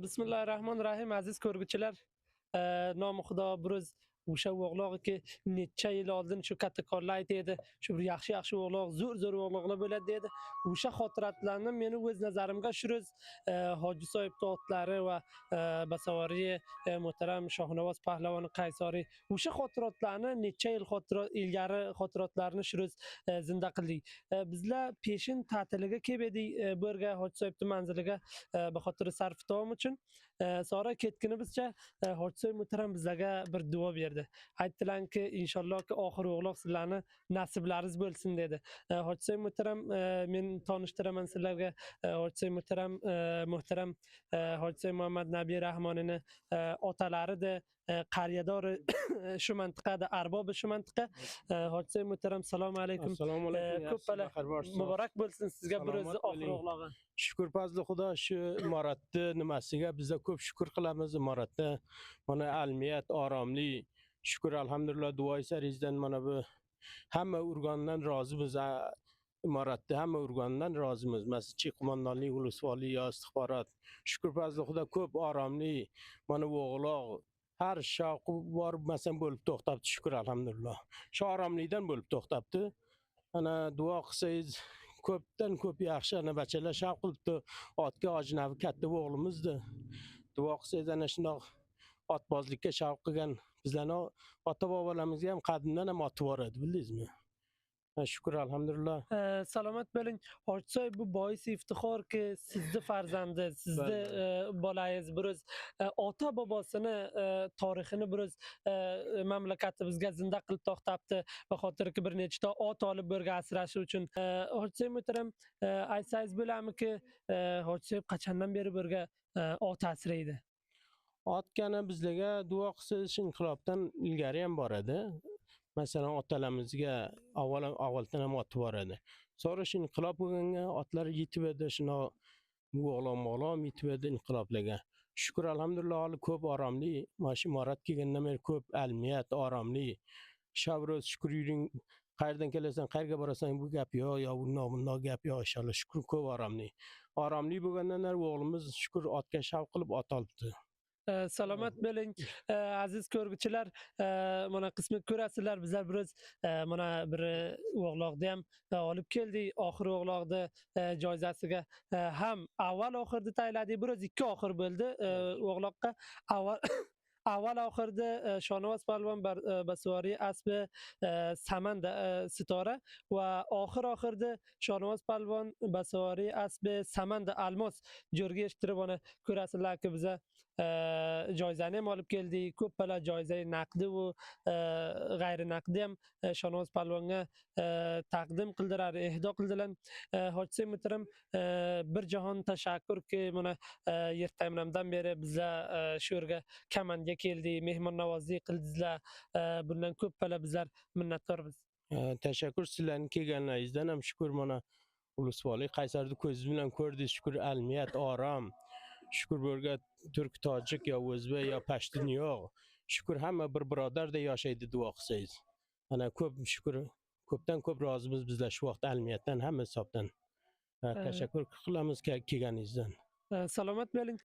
Bismillahir rohmanir rohim. Aziz ko'rguchilar, nomi Xudo biroz o'sha o'g'loqki necha yil oldin shu kattakorlar aytdi, shu bir yaxshi yaxshi o'g'loq, zo'r zo'r o'g'loqlar bo'ladi dedi. O'sha xotiratlarni meni o'z nazarimga shu ro'z Hoji sohibning otlari va basavoriy muhtaram Shohnovoz pahlavon Qaysoriy o'sha xotiratlarni necha yil ilgari xotiratlarni shu ro'z zinda qildik. Bizlar peshin ta'tiliga kelib edik bu yerga Hoji sohibning manziliga baxotir sarf taom uchun. Sonra ketkinimizcha Hoji sohib muhtaram bizlarga bir duo berdi. Aytdilarki, inshaallohki oxir o'g'loq sizlarni nasiblaringiz bo'lsin dedi. Hoji sohib muhtaram, men tanishtiraman sizlarga. Hoji sohib muhtaram, muhtaram Hoji sohib Muhammad Nabiy Rahmonini otalarida qariyadori shu mantiqada, arbobi shu mantiqa. Hoji sohib muhtaram, assalomu alaykum. Assalomu alaykum. Ko'p bala muborak bo'lsin sizga bir o'zi oxir o'g'log'i. Shukur fazli Xudo shu imoratni nimasiga bizda ko'p shukur qilamiz. Imoratda mana almiyat, oromli, shukur alhamdulillah duoy saringizdan mana bu hamma urgandan rozimiz. Imoratda hamma urgandan rozimiz. Masalan, Chek qo'mondonlik, ulusvoliy yo istixborot. Shukur fazli Xudo ko'p oromli, mana bu o'g'loq har shoqi borib masalan bo'lib to'xtabdi, shukur alhamdulillah. Shu oromlikdan bo'lib to'xtabdi. Ana duo qilsangiz ko'pdan ko'p yaxshi, ana bachalar shavq qilibdi. Otga Hojinavi katta o'g'limizdi. Duo qilsangiz ana shundoq otbozlikka shavq qilgan bizlarni ota bobolarimizga ham qadimdan ham oti bor edi, bildingizmi? Shukur alhamdulillah. Salomat bo'ling. Hoji sohib, bu bois iftixorki sizni farzandi, sizni bolangiz bir o'z ota bobosini tarixini bir o'z mamlakatimizga zinda qilib to'xtabdi va xotirki bir nechta ot olib birga asrashi uchun. Hoji sohib muhtaram, aytsangiz bo'ladimiki, Hoji sohib qachondan beri birga ot asraydi? Otgani bizlarga duo qilsangiz inqilobdan ilgari ham bor edi. Masalan, otalarimizga avvaldan ham oti bor edi. Sonra shu inqilob bo'lganga otlar yetib edi, shuni o'g'lon-mo'g'lon yetib edi inqiloblarga. Shukur alhamdulillah hali ko'p oromli, mana shu imorat kelgandan beri ko'p almiyat, oromli. Shabroz shukur yuring, qayerdan kelasan, qayerga borasan bu gap yo'q, yo bundoq bundoq gap yo'q, inshaalloh shukur ko'p oromli. Oromli bo'lgandan beri o'g'limiz shukur otga shavq qilib ot olibdi. Salomat bo'ling aziz ko'rguchilar, mana qismi ko'rasizlar, bizlar biroz mana bir o'g'loqni ham olib keldik. Oxir o'g'loqni joizasiga ham avval oxirni tayinladik, biroz ikki oxir bo'ldi o'g'loqqa. Avval oxirda Shohnovoz polvon basvoriy asbi Samanda Sitora va oxir oxirda Shohnovoz polvon basvoriy asbi Samanda Almos jo'rga eshittirib, ona ko'rasizlarki biza joizani ham olib keldik. Ko'p bala joiza naqdi va g'ayri naqdi ham Shohnovoz polvonga taqdim qildilar, ihdo qildilar. Hoji sohib muhtaram, bir jahon tashakkurki mana yertamnamdan beri bizlar shu yerga kamanga keldik, mehmonnavozlik qildingizlar. Bundan ko'p bala bizlar minnatdormiz. Tashakkur sizlarning kelganlaringizdan ham shukur. Mana ulusvoliy Qaysarni ko'zingiz bilan ko'rdingiz, shukur almiyat, orom. Shukur bu yerga turk, tojik yo o'zbek yo pashtun yo'q. Shukur hamma bir birodardek yashaydi duo qilsangiz. Ana ko'p shukur, ko'pdan ko'p rozimiz bizlar shu vaqt almiyatdan, hamma hisobdan. Tashakkur qilamiz kelganingizdan. Salomat bo'ling.